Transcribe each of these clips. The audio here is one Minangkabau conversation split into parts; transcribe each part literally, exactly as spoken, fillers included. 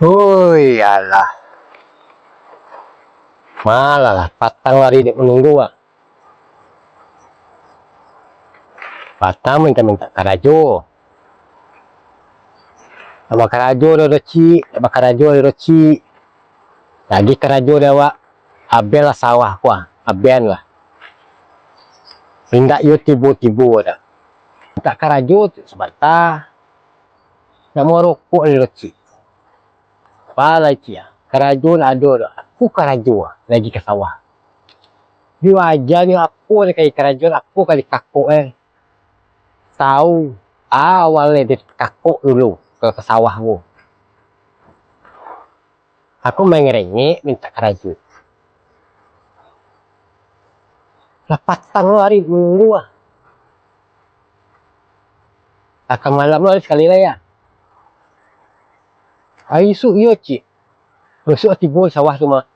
Oi, alah. Malah lah, patang hari dek manunggu, ah. Patang mintak-mintak karajo. Nak bakarajo dah, dah, cik, nak bakarajo dah, dah, cik. Lagi karajo dek awak, abenlah sawah ko, ah, abenlah. Indak iyo tibo-tibo dah. Mintak karajo tu sabanta. Nak marokok ni, dah, cik. Apo lai, cik, ah? Karajo nak ado dah. Aku karajo, ah, lagi ka sawah. Di waja ni apo ni ka dikarajo, apo ka dikakok, eh. Tahu, awal ni dikakok dulu ka, ka sawah ko. Aku mangerenyek mintak karajo. Lah patang hari nunggu, ah. Lah ka malam lo sakali lai, ah. Ari isuak iyo, cik. Isuak tibo di sawah tu mah.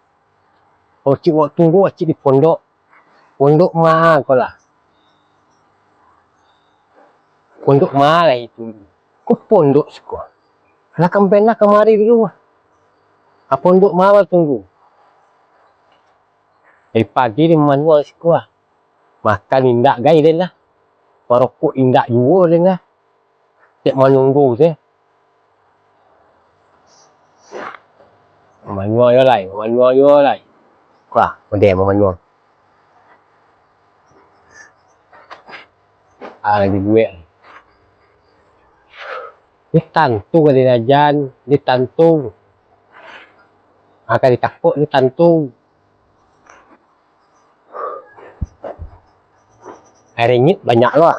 Oh, cik, wak tunggu, ah, cik, di pondok. Pondok ma ko lah. Pondok ma lah itu. Ko pondok siko. Lah kampen lah kamari dulu. Ah, pondok ma lah tunggu. Dari pagi ni manual siko ah. Makan indak gai den lah. Marokok indak juo den lah. Cek manunggu se. Manual yo lai, manual yo lai. Wah, model manual. Ah, lagi buek. Ni tantu ka dinajan, ni tantu. Ah, ka dikakok ni tantu. Ai renyit banyak lo.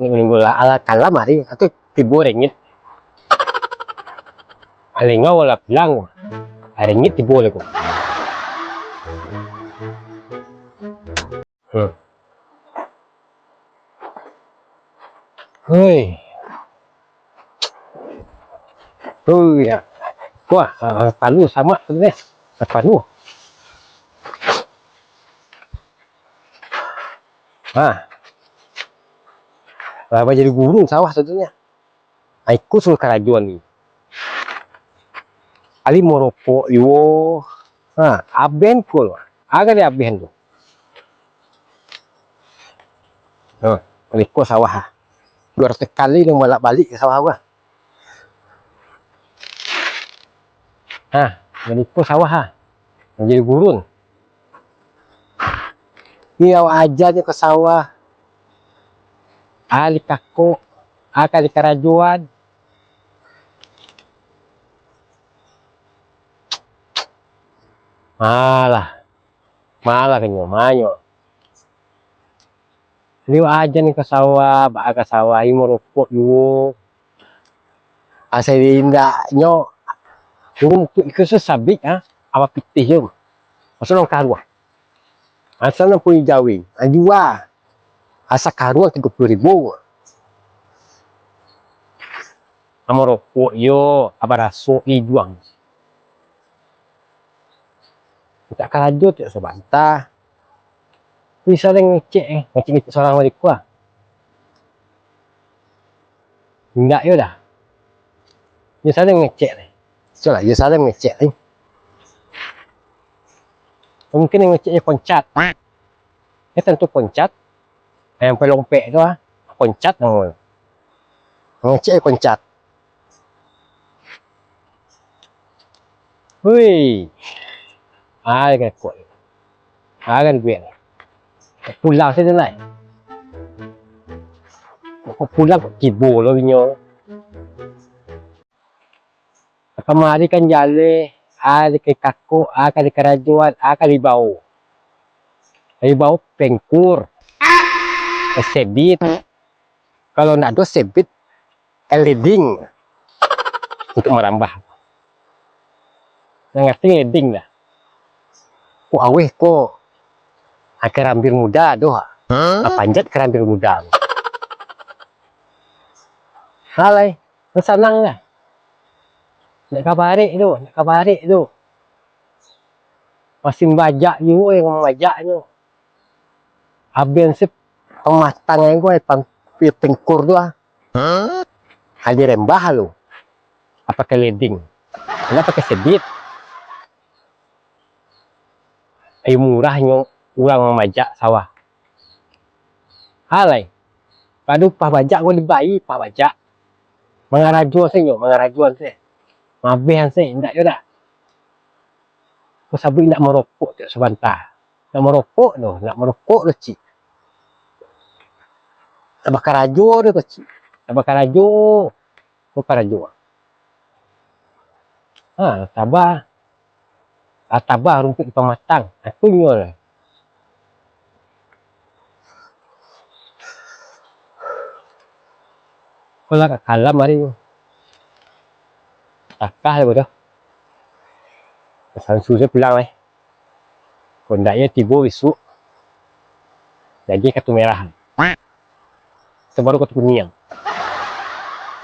Ni minggu lah, alah kalam hari, atau tibo renyit. Alengau lah pulang. Ai renyit tibo lagi. Hmm. Hoi. Hoi, ya. Wah, ah, panuah samak tu deh. Panuah. Ha. Lah, jadi gurun sawah tu nyo. Ai, iko suruah karajoan ni. Ali marokok, iyo. Ha, aben pukul. Agak dia aben tu. Ha, iko sawah, ha. Dua ratus kali nang bolak-balik ka sawah gua. Ha, jadi iko sawah, ha. Jadi gurun. Ni awak aja ni ka sawah. Ali kakok, ali karajoan. Malah, malah kanyo manyo. Liwat aja ni ka sawah, baa ka sawah, iyo marokok juo. Asa indaknyo, urang tu iko sabik, ha, awa pitih jo. Maso nang karuang. Asa nang punyo jawi, ha, jua. Asa karuang tigo puluah ribu. Amo rokok iyo, aba raso iduang. Mintak karajo tu sabanta. Bisa den ngecek, eh, ngecek-ngecek surang baliak ko ah. Indak yo dah. Yo saling ngecek lai. Sudah lah, yo saling ngecek lai. Mungkin nan ngecek yo koncat. Yo tantu koncat. Nan pakai lompek tu ah. Koncat namonyo. Ngecek yo koncat. Hui. Ai kan kuat. Ai kan duit. Pulang sajo lai. Kok pulang kok tibo lo inyo. Kamari kan jaleh, ai ka dikakok, ai ka dikarajoan, ai ka dibao. Dibao pengkur. Sebit. Kalau ndak ado sebit, leding untuk marambah. Nan ngarti leding lah. Kok aweh ko, ah, karambir muda doh. Hah? Bapanjat karambir muda. Halai, sanang lah. Ndak kabarek tu, ndak kabarek tu. Masin bajak juo nan mambajaknyo. Abih se pamatang an ko, ai pang-, pi tengkur tu ah. Hah? Ai dirembah tu. pakai leding, indak pakai sebit. Ayo murahnyo urang mamajak sawah. Alai, pado upah bajak ko dibayia upah bajak. Mangarajo se nyo, mangarajo se. Mabeh se, indak yo dak? Ko sabuik indak marokok tu sabanta. Indak marokok tu, indak marokok tu, cik. Indak bakarajo tu, cik. Indak bakarajo. Ko karajo. Ha, taba. Ah, taba runtuik di pamatang. Aku nyo lah. Ko lah ka kalam ari tu. Takah lah bodoh. Sansu se pulang, eh. Kok ndak yo tibo bisuak. Jadi kartu merah. Itu baru kartu kuniang.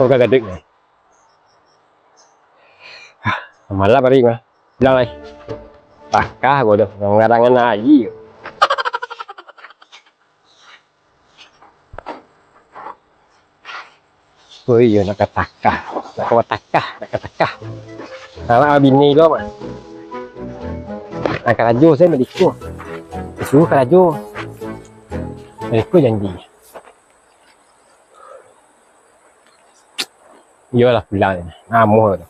Kok gak gadek ni. Malam hari mah. Bilang lai. Takah bodoh. Ngarangan aji. Oh iyo, nak katakah, nak kawatakah, nak katakah. Anak bini lo mah. Nak karajo se Madiko. Suruh karajo. Madiko janji. Iyolah pulang. Amuah tu.